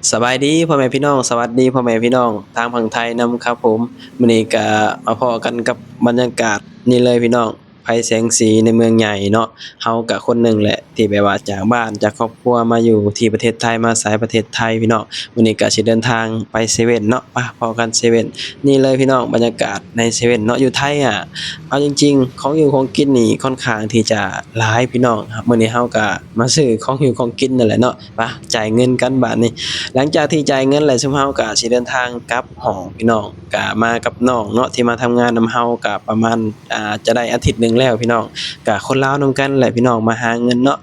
ສະບາຍດີພໍ່ແມ່ພີ່ນ້ອງ, ສະຫວັດດີພໍ່ແມ່ພີ່ນ້ອງທາງຝັ່ງໄທນຳຄັບຜົມ. ມື້ນີ້ກະມາພໍ້ກັນກັບບັນຍາກາດນີ້ເລີຍພີ່ນ້ອງ, ໄພແສງສີໃນເມືອງໃຫຍ່ເນາະ. ເຮົາກະຄົນໜຶ່ງແຫຼະທີ່ແບບວ່າຈາກບ້ານຈາກຄອບຄົວມາຢູ່ທີ່ປະເທດໄທ, ມາອາໄສປະເທດໄທພີ່ນ້ອງ. ມື້ນີ້ກະຊິເດີນທາງໄປເຊເວັ່ນເນາະ, ປະ ພໍ້ກັນເຊເວັ່ນນີ້ເລີຍພີ່ນ້ອງ. ບັນຍາກາດໃນເຊເວັ່ນເນາະ ຢູ່ໄທອະ ເອົາຈິງໆ ຂອງຢູ່ຂອງກິນນີ້ຄ່ອນຂ້າງທີ່ຈະຫຼາຍພີ່ນ້ອງ. ມື້ນີ້ເຮົາກະມາຊື້ຂອງຢູ່ຂອງກິນນັ້ນແຫຼະເນາະ, ປະ ຈ່າຍເງິນກັນບາດນີ້. ຫຼັງຈາກທີ່ຈ່າຍເງິນແລ້ວ ຊຸມເຮົາກະຊິເດີນທາງກັບຫ້ອງພີ່ນ້ອງ. ກະມາກັບນ້ອງເນາະ ທີ່ມາທຳງານນຳເຮົາ ກະປະມານ ອ່າ ຈະໄດ້ອາທິດໜຶ່ງແລ້ວພີ່ນ້ອງ. ກະຄົນລາວນຳກັນແຫຼະພີ່ນ້ອງ ມາຫາເງິນເນາະ.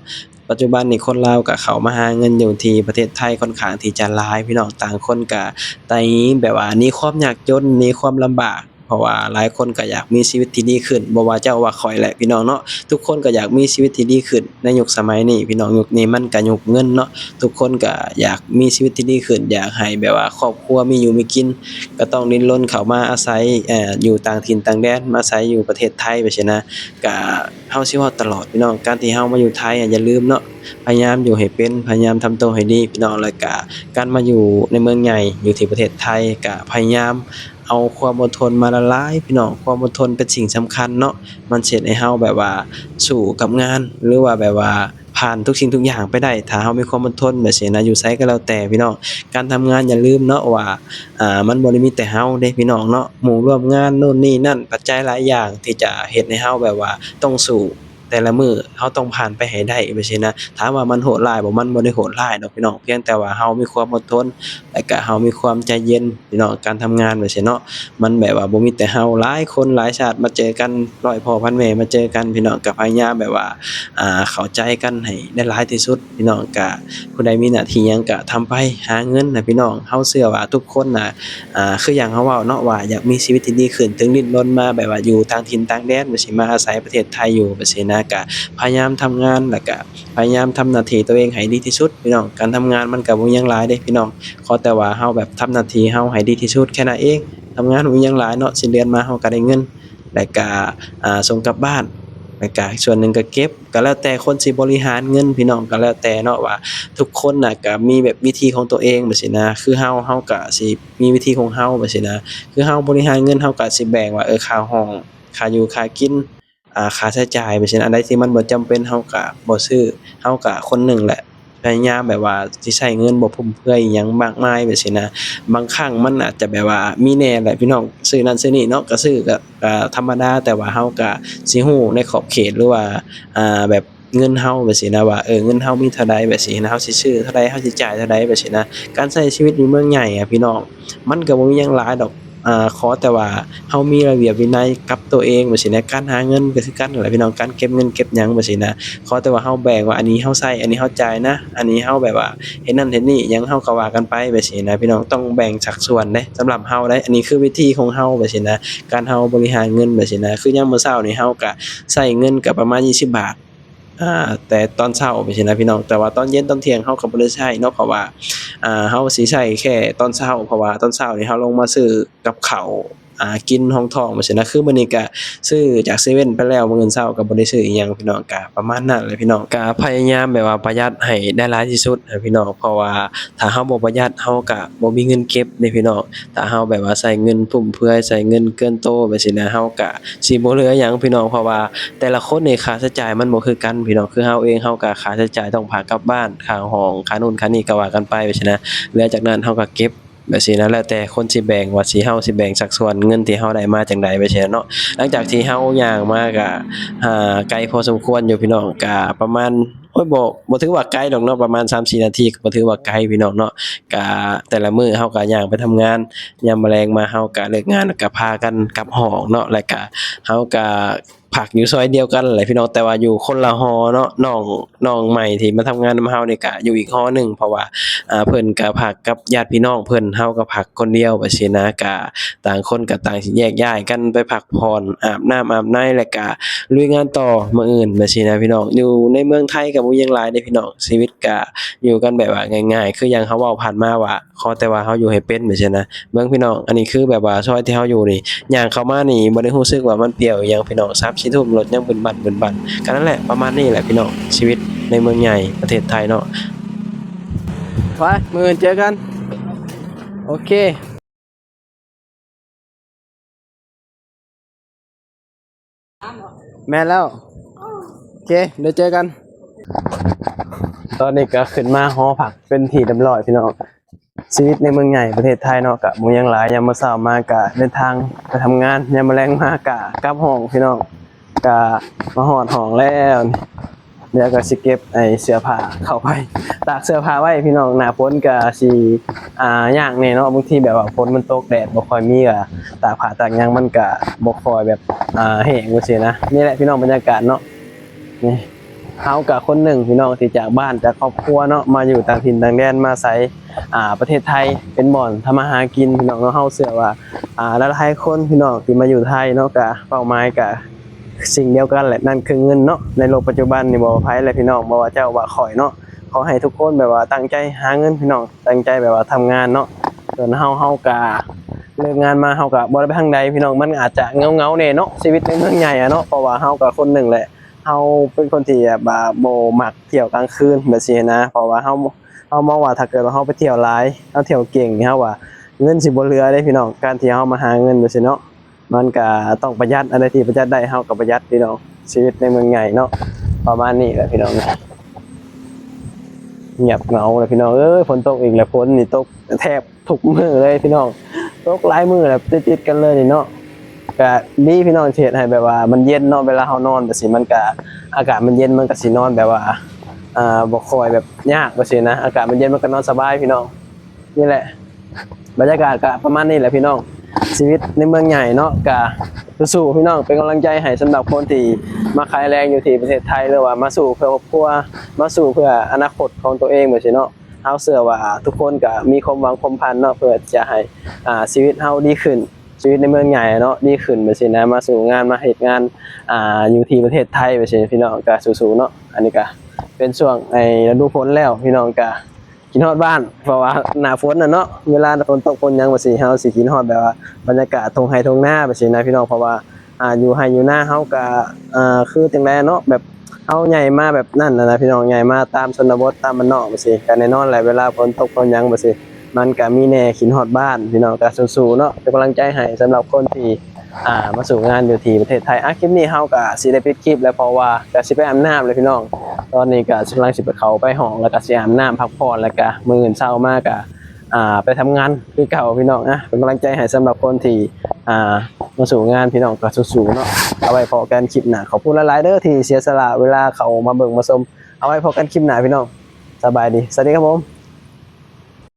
ປັດຈຸບັນນີ້ຄົນລາວກະເຂົ້າມາຫາເງິນຢູ່ທີ່ປະເທດໄທຄ່ອນຂ້າງທີ່ຈະຫຼາຍພີ່ນ້ອງ. ຕ່າງຄົນກະໄດ້ ແບບວ່າໜີຄວາມຍາກຈົນ ໜີຄວາມລຳບາກ ເພາະວ່າຫຼາຍຄົນກໍຢາກມີຊີວິດທີ່ດີຂຶ້ນ, ບໍ່ວ່າເຈົ້າວ່າຂ້ອຍແຫຼະພີ່ນ້ອງເນາະ, ທຸກຄົນກໍຢາກມີຊີວິດທີ່ດີຂຶ້ນໃນຍຸກສະໄໝນີ້ພີ່ນ້ອງ. ຍຸກນີ້ມັນກໍຍຸກເງິນເນາະ, ທຸກຄົນກໍຢາກມີຊີວິດທີ່ດີຂຶ້ນ, ຢາກໃຫ້ແບບວ່າຄອບຄົວມີຢູ່ມີກິນ, ກໍຕ້ອງດີ້ນລົນເຂົ້າມາອາໄສ ເອີ ຢູ່ຕ່າງຖິ່ນຕ່າງແດນ, ມາອາໄສຢູ່ປະເທດໄທແບບຊີ້ນະ. ກະເຮົາຊິເວົ້າຕະຫຼອດພີ່ນ້ອງ, ການທີ່ເຮົາມາຢູ່ໄທ ອາ ຢ່າລືມເນາະ, ພະຍາຍາມຢູ່ໃຫ້ເປັນ, ພະຍາຍາມທຳໂຕໃຫ້ດີພີ່ນ້ອງ. ແລ້ວກະການມາຢູ່ໃນເມືອງໃຫຍ່ ຢູ່ທີ່ປະເທດໄທ ກະພະຍາຍາມ ເອົາຄວາມອົດທົນມາຫຼາຍໆ ພີ່ນ້ອງ. ຄວາມອົດທົນເປັນສິ່ງສຳຄັນເນາະ, ມັນຊິເຮັດໃຫ້ເຮົາແບບວ່າສູ້ກັບງານ ຫຼືວ່າແບບວ່າຜ່ານທຸກສິ່ງທຸກຢ່າງໄປໄດ້ ຖ້າເຮົາມີຄວາມອົດທົນແບບຊີ້ນະ. ຢູ່ໃສກໍແລ້ວແຕ່ພີ່ນ້ອງ, ການທຳງານຢ່າລືມເນາະວ່າ ອ່າ ມັນບໍ່ໄດ້ມີແຕ່ເຮົາເດ້ພີ່ນ້ອງເນາະ, ໝູ່ຮ່ວມງານໂນ່ນນີ້ນັ້ນ ປັດໄຈຫຼາຍຢ່າງທີ່ຈະເຮັດໃຫ້ເຮົາແບບວ່າຕ້ອງສູ້. ແຕ່ລະມື້ເຮົາຕ້ອງຜ່ານໄປໃຫ້ໄດ້ແບບຊີ້ນະ. ຖາມວ່າມັນໂຫດຮ້າຍບໍ່? ມັນບໍ່ໄດ້ໂຫດຮ້າຍດອກພີ່ນ້ອງ, ພຽງແຕ່ວ່າເຮົາມີຄວາມອົດທົນ ແລະກະເຮົາມີຄວາມໃຈເຢັນພີ່ນ້ອງ. ການທຳງານແບບຊີ້ເນາະ, ມັນແບບວ່າບໍ່ມີແຕ່ເຮົາ, ຫຼາຍຄົນຫຼາຍຊາດມາເຈີກັນ, ຮ້ອຍພໍ່ພັນແມ່ມາເຈີກັນພີ່ນ້ອງ. ກະພະຍາຍາມແບບວ່າ ອ່າ ເຂົ້າໃຈກັນໃຫ້ໄດ້ຫຼາຍທີ່ສຸດພີ່ນ້ອງ. ກະຜູ້ໃດມີໜ້າທີ່ຫຍັງກະທຳໄປ, ຫາເງິນນະພີ່ນ້ອງ. ເຮົາເຊື່ອວ່າທຸກຄົນນະ ອ່າ ຄືຢ່າງເຮົາເວົ້າເນາະ ວ່າຢາກມີຊີວິດທີ່ດີຂຶ້ນ, ເຖິງດີ້ນລົນມາແບບວ່າຢູ່ຕ່າງຖິ່ນຕ່າງແດນ ວ່າຊິມາອາໄສປະເທດໄທຢູ່ແບບຊີ້ນະ, ກະພະຍາຍາມທຳງານ ແລ້ວກະພະຍາຍາມທຳໜ້າທີ່ຕົວເອງໃຫ້ດີທີ່ສຸດພີ່ນ້ອງ. ການທຳງານມັນກະບໍ່ມີຫຍັງຫຼາຍເດ້ພີ່ນ້ອງ, ຂໍແຕ່ວ່າເຮົາແບບທຳໜ້າທີ່ເຮົາໃຫ້ດີທີ່ສຸດແຄ່ນັ້ນເອງ. ທຳງານບໍ່ມີຫຍັງຫຼາຍເນາະ, ສິ້ນເດືອນມາເຮົາກະໄດ້ເງິນ ແລ້ວກະ ອ່າ ສົ່ງກັບບ້ານ, ແລ້ວກະສ່ວນໜຶ່ງກະເກັບ. ກະແລ້ວແຕ່ຄົນຊິບໍລິຫານເງິນພີ່ນ້ອງ, ກະແລ້ວແຕ່ເນາະ ວ່າທຸກຄົນນະກະມີແບບວິທີຂອງຕົວເອງແບບຊີ້ນະ. ຄືເຮົາ ເຮົາກະຊິມີວິທີຂອງເຮົາແບບຊີ້ນະ. ຄືເຮົາບໍລິຫານເງິນ ເຮົາກະຊິແບ່ງວ່າ ເອີ ຄ່າຫ້ອງ, ຄ່າຢູ່ຄ່າກິນ, ອ່າ ຄ່າໃຊ້ຈ່າຍແບບຊີ້ນະ. ອັນໃດທີ່ມັນບໍ່ຈຳເປັນ ເຮົາກະບໍ່ຊື້. ເຮົາກະຄົນໜຶ່ງແຫຼະ ພະຍາຍາມແບບວ່າຊິໃຊ້ເງິນບໍ່ຟຸມເຟືອຍອີ່ຫຍັງມາກມາຍແບບຊີ້ນະ. ບາງຄັ້ງມັນອາດຈະແບບວ່າມີແດ່ແຫຼະພີ່ນ້ອງ, ຊື້ນັ້ນຊື້ນີ້ເນາະ, ກະຊື້ ກະ ກະທຳມະດາ, ແຕ່ວ່າເຮົາກະຊິຮູ້ໃນຂອບເຂດ ຫຼືວ່າ ອ່າ ແບບເງິນເຮົາແບບຊີ້ນະ ວ່າ ເອີ ເງິນເຮົາມີເທົ່າໃດແບບຊີ້ນະ, ເຮົາຊິຊື້ເທົ່າໃດ, ເຮົາຊິຈ່າຍເທົ່າໃດແບບຊີ້ນະ. ການໃຊ້ຊີວິດຢູ່ເມືອງໃຫຍ່ອະພີ່ນ້ອງ ມັນກະບໍ່ມີຫຍັງຫຼາຍດອກ, ອ່າ ຂໍແຕ່ວ່າເຮົາມີລະບຽບວິໄນກັບຕົວເອງແບບຊີ້ນະ. ການຫາເງິນກະຄືກັນແຫຼະພີ່ນ້ອງ, ການເກັບເງິນເກັບຫຍັງແບບຊີ້ນະ. ຂໍແຕ່ວ່າເຮົາແບ່ງວ່າ ອັນນີ້ເຮົາໃຊ້, ອັນນີ້ເຮົາຈ່າຍນະ, ອັນນີ້ເຮົາແບບວ່າເຮັດນັ້ນເຮັດນີ້ຫຍັງ ເຮົາກະວ່າກັນໄປແບບຊີ້ນະພີ່ນ້ອງ. ຕ້ອງແບ່ງສັດສ່ວນເດ້ ສຳລັບເຮົາເດ້, ອັນນີ້ຄືວິທີຂອງເຮົາແບບຊີ້ນະ. ການເຮົາບໍລິຫານເງິນແບບຊີ້ນະ, ຄືຍາມມື້ເຊົ້ານີ້ເຮົາກະໃຊ້ເງິນກະປະມານຊາວບາດ ອ່າ ແຕ່ຕອນເຊົ້າແບບຊີ້ນະພີ່ນ້ອງ, ແຕ່ວ່າຕອນເຢັນຕອນທ່ຽງເຮົາກະບໍ່ໄດ້ໃຊ້ເນາະ, ເພາະວ່າ ອ່າ ເຮົາຊິໃຊ້ແຄ່ຕອນເຊົ້າ, ເພາະວ່າຕອນເຊົ້ານີ້ເຮົາລົງມາຊື້ກັບເຂົ້າ ອ່າ ກິນຮອງທ້ອງແບບຊີ້ນະ. ຄືມື້ນີ້ກະຊື້ຈາກເຊເວັ່ນໄປແລ້ວ, ມື້ອື່ນເຊົ້າກະບໍ່ໄດ້ຊື້ອີ່ຫຍັງພີ່ນ້ອງ. ກະປະມານນັ້ນແຫຼະພີ່ນ້ອງ, ກະພະຍາຍາມແບບວ່າປະຢັດໃຫ້ໄດ້ຫຼາຍທີ່ສຸດນະພີ່ນ້ອງ, ເພາະວ່າຖ້າເຮົາບໍ່ປະຢັດ ເຮົາກະບໍ່ມີເງິນເກັບເດ້ພີ່ນ້ອງ. ຖ້າເຮົາແບບວ່າໃຊ້ເງິນຟຸມເຟືອຍ ໃຊ້ເງິນເກີນໂຕແບບຊີ້ນະ ເຮົາກະຊິບໍ່ເຫຼືອຫຍັງພີ່ນ້ອງ, ເພາະວ່າແຕ່ລະຄົນນີ້ຄ່າໃຊ້ຈ່າຍມັນບໍ່ຄືກັນພີ່ນ້ອງ. ຄືເຮົາເອງ ເຮົາກະຄ່າໃຊ້ຈ່າຍຕ້ອງພາກັບບ້ານ, ຄ່າຫ້ອງ, ຄ່າໂນ່ນຄ່ານີ້ກະວ່າກັນໄປແບບຊີ້ນະ. ເຫຼືອຈາກນັ້ນເຮົາກະເກັບແບບຊີ້ນະ, ແລ້ວແຕ່ຄົນຊິແບ່ງວ່າຊິ ເຮົາຊິແບ່ງສັດສ່ວນເງິນທີ່ເຮົາໄດ້ມາຈັ່ງໃດແບບຊີ້ນະເນາະ. ຫຼັງຈາກທີ່ເຮົາຍ່າງມາກະ ອ່າ ໄກພໍສົມຄວນຢູ່ພີ່ນ້ອງ, ກະປະມານ ໂອ້ຍ ບໍ່ ບໍ່ຖືວ່າໄກດອກເນາະ, ປະມານສາມສີ່ນາທີ ກະບໍ່ຖືວ່າໄກພີ່ນ້ອງເນາະ. ກະແຕ່ລະມື້ເຮົາກະຍ່າງໄປທຳງານ, ຍາມມະແລງມາເຮົາກະເລີກງານ ກະພາກັນກັບຫ້ອງເນາະ, ແລ້ວກະເຮົາກະພັກຢູ່ຊອຍດຽວກັນແຫຼະພີ່ນ້ອງ, ແຕ່ວ່າຢູ່ຄົນລະຫໍເນາະ. ນ້ອງ ນ້ອງໃໝ່ທີ່ມາທຳງານນຳເຮົານີ້ກະຢູ່ອີກຫໍໜຶ່ງ, ເພາະວ່າ ອ່າ ເພິ່ນກະພັກກັບຍາດພີ່ນ້ອງເພິ່ນ, ເຮົາກະພັກຄົນດຽວແບບຊີ້ນະ. ກະຕ່າງຄົນກະຕ່າງຊິແຍກຍ້າຍກັນໄປພັກຜ່ອນ, ອາບນ້ຳອາບໃນ ແລ້ວກະລຸຍງານຕໍ່ມື້ອື່ນແບບຊີ້ນະພີ່ນ້ອງ. ຢູ່ໃນເມືອງໄທກະບໍ່ມີຫຍັງຫຼາຍເດ້ພີ່ນ້ອງ, ຊີວິດກະຢູ່ກັນແບບວ່າງ່າຍໆ ຄືຢ່າງເຮົາເວົ້າຜ່ານມາວ່າ ຂໍແຕ່ວ່າເຮົາຢູ່ໃຫ້ເປັນແບບຊີ້ນະ. ເບິ່ງພີ່ນ້ອງ, ອັນນີ້ຄືແບບວ່າຊອຍທີ່ເຮົາຢູ່ນີ້ ຍ່າງເຂົ້າມານີ້ບໍ່ໄດ້ຮູ້ສຶກວ່າມັນປ່ຽວອີ່ຫຍັງພີ່ນ້ອງ, ສາມສີ່ທຸ່ມລົດຍັງບຶນບັດບຶນບັດ. ກະນັ້ນແຫຼະ ປະມານນີ້ແຫຼະພີ່ນ້ອງ, ຊີວິດໃນເມືອງໃຫຍ່ປະເທດໄທເນາະ. ໄປ ມື້ອື່ນເຈີກັນ. ໂອເຄ ແມ່ນແລ້ວ. ໂອເຄ ດຽວເຈີກັນ. ຕອນນີ້ກໍຂຶ້ນມາຫໍພັກເປັນທີ່ຮຽບຮ້ອຍພີ່ນ້ອງ. ຊີວິດໃນເມືອງໃຫຍ່ປະເທດໄທເນາະ ກະບໍ່ຫຍັງຫຼາຍ. ຍາມມື້ເຊົ້າມາກະເດີນທາງໄປທຳງານ, ຍາມມື້ແລງມາກະກັບຫ້ອງພີ່ນ້ອງ. ກະມາຮອດຫ້ອງແລ້ວ. ດຽວກໍຊິເກັບໄອ້ເສື້ອຜ້າເຂົ້າໄປ ຕາກເສື້ອຜ້າໄວ້ພີ່ນ້ອງ. ໜ້າຝົນກໍຊິ ອ່າ ຍາກແດ່ເນາະ, ບາງທີແບບວ່າຝົນມັນຕົກ ແດດບໍ່ຄ່ອຍມີ ກໍຕາກຜ້າຕາກຫຍັງມັນກໍບໍ່ຄ່ອຍແບບ ອ່າ ແຫ້ງຈັ່ງຊີ້ນະ. ນີ້ແຫຼະພີ່ນ້ອງ ບັນຍາກາດເນາະ. ນີ້ ເຮົາກໍຄົນໜຶ່ງພີ່ນ້ອງ ທີ່ຈາກບ້ານຈາກຄອບຄົວເນາະ ມາຢູ່ຕ່າງຖິ່ນຕ່າງແດນ ມາອາໄສ ອ່າ ປະເທດໄທ ເປັນບ່ອນທຳມາຫາກິນພີ່ນ້ອງເນາະ. ເຮົາເຊື່ອວ່າ ອ່າ ຫຼາຍໆຄົນພີ່ນ້ອງທີ່ມາຢູ່ໄທເນາະ ກໍເປົ້າໝາຍກໍ ສິ່ງດຽວກັນແຫຼະ ນັ້ນຄືເງິນເນາະ. ໃນໂລກປັດຈຸບັນນີ້ ບໍ່ວ່າໃຜແຫຼະພີ່ນ້ອງ ບໍ່ວ່າເຈົ້າວ່າຂ້ອຍເນາະ ຂໍໃຫ້ທຸກຄົນແບບວ່າຕັ້ງໃຈຫາເງິນພີ່ນ້ອງ, ຕັ້ງໃຈແບບວ່າທຳງານເນາະ. ສ່ວນເຮົາ ເຮົາກະເລີກງານມາ ເຮົາກະບໍ່ໄດ້ໄປທາງໃດພີ່ນ້ອງ. ມັນອາດຈະເຫງົາໆແດ່ເນາະ ຊີວິດໃນເມືອງໃຫຍ່ອະເນາະ, ເພາະວ່າເຮົາກະຄົນໜຶ່ງແຫຼະ ເຮົາເປັນຄົນທີ່ແບບວ່າບໍ່ມັກທ່ຽວກາງຄືນແບບຊີ້ນະ. ເພາະວ່າເຮົາ ເຮົາມອງວ່າຖ້າເກີດວ່າເຮົາໄປທ່ຽວຫຼາຍ ເຮົາທ່ຽວເກັ່ງນີ້ ເຮົາວ່າເງິນຊິບໍ່ເຫຼືອເດ້ພີ່ນ້ອງ. ການທີ່ເຮົາມາຫາເງິນແບບຊີ້ເນາະ ມັນກະຕ້ອງປະຢັດ, ອັນໃດທີ່ປະຢັດໄດ້ເຮົາກໍປະຢັດພີ່ນ້ອງ. ຊີວິດໃນເມືອງໃຫຍ່ເນາະ ປະມານນີ້ແຫຼະພີ່ນ້ອງ. ງຽບເຫງົາແຫຼະພີ່ນ້ອງເອີຍ. ຝົນຕົກອີກແລ້ວ, ຝົນນີ້ຕົກແທບທຸກມື້ເລີຍພີ່ນ້ອງ, ຕົກຫຼາຍມື້ແລ້ວຕິດໆກັນເລີຍນີ້ເນາະ. ກະດີພີ່ນ້ອງ ທີ່ເຮັດໃຫ້ແບບວ່າມັນເຢັນເນາະ, ເວລາເຮົານອນແບບຊີ້ ມັນກະ ອາກາດມັນເຢັນ ມັນກະຊິນອນແບບວ່າ ອ່າ ບໍ່ຄ່ອຍແບບຍາກແບບຊີ້ນະ. ອາກາດມັນເຢັນ ມັນກະນອນສະບາຍພີ່ນ້ອງ. ນີ້ແຫຼະ ບັນຍາກາດກະປະມານນີ້ແຫຼະພີ່ນ້ອງ. ຊີວິດໃນເມືອງໃຫຍ່ເນາະ ກະສູ້ໆພີ່ນ້ອງ, ເປັນກຳລັງໃຈໃຫ້ສຳລັບຄົນທີ່ມາຂາຍແລງຢູ່ທີ່ປະເທດໄທ ຫຼືວ່າມາສູ້ເພື່ອຄອບຄົວ ມາສູ້ເພື່ອອະນາຄົດຂອງຕົວເອງແບບຊີ້ເນາະ. ເຮົາເຊື່ອວ່າທຸກຄົນກະມີຄວາມຫວັງຄວາມຝັນເນາະ ເພື່ອຈະໃຫ້ ອ່າ ຊີວິດເຮົາດີຂຶ້ນ, ຊີວິດໃນເມືອງໃຫຍ່ເນາະ ດີຂຶ້ນແບບຊີ້ນະ, ມາສູ້ງານ ມາເຮັດງານ ອ່າ ຢູ່ທີ່ປະເທດໄທແບບຊີ້ພີ່ນ້ອງ. ກະສູ້ໆເນາະ. ອັນນີ້ກະເປັນຊ່ວງ ໄອ້ ລະດູຝົນແລ້ວ ພີ່ນ້ອງກະ ຄິດຮອດບ້ານ ເພາະວ່າໜ້າຝົນນະເນາະ, ເວລາຝົນຕົກຝົນຫຍັງແບບຊີ້ ເຮົາຊິຄິດຮອດແບບວ່າບັນຍາກາດທົ່ງໄຮ່ທົ່ງນາແບບຊີ້ນະພີ່ນ້ອງ. ເພາະວ່າ ອ່າ ຢູ່ໄຮ່ຢູ່ນາເຮົາກະ ອ່າ ຄືຈັ່ງໃດເນາະ ແບບເຮົາໃຫຍ່ມາແບບນັ້ນນະພີ່ນ້ອງ, ໃຫຍ່ມາຕາມຊົນນະບົດ ຕາມບ້ານນອກແບບຊີ້. ກະແນ່ນອນແຫຼະ ເວລາຝົນຕົກຝົນຫຍັງແບບຊີ້ ມັນກະມີແດ່ ຄິດຮອດບ້ານພີ່ນ້ອງ. ກະສູ້ໆເນາະ ເປັນກຳລັງໃຈໃຫ້ສຳລັບຄົນທີ່ ອ່າ ມາສູ້ງານຢູ່ທີ່ປະເທດໄທ. ອ່າ ຄລິບນີ້ເຮົາກະຊິໄດ້ປິດຄລິບແລ້ວ ເພາະວ່າກະຊິໄປອາບນ້ຳແລ້ວພີ່ນ້ອງ. ຕອນນີ້ກະກຳລັງຊິໄປ ເຂົ້າໄປຫ້ອງ ແລ້ວກະຊິອາບນ້ຳພັກຜ່ອນ ແລ້ວກະມື້ອື່ນເຊົ້າມາກະ ອ່າ ໄປທຳງານຄືເກົ່າພີ່ນ້ອງ. ອ່າ ເປັນກຳລັງໃຈໃຫ້ສຳລັບຄົນທີ່ ອ່າ ມາສູ້ງານພີ່ນ້ອງ, ກະສູ້ໆເນາະ. ເອົາໄວ້ພໍ້ກັນຄລິບໜ້າ. ຂອບຄຸນຫຼາຍໆເດີ ທີ່ເສຍສະຫຼະເວລາເຂົ້າມາເບິ່ງມາຊົມ. ເອົາໄວ້ພໍ້ກັນຄລິບໜ້າພີ່ນ້ອງ. ສະບາຍດີ ສະຫວັດດີຄັບຜົມ.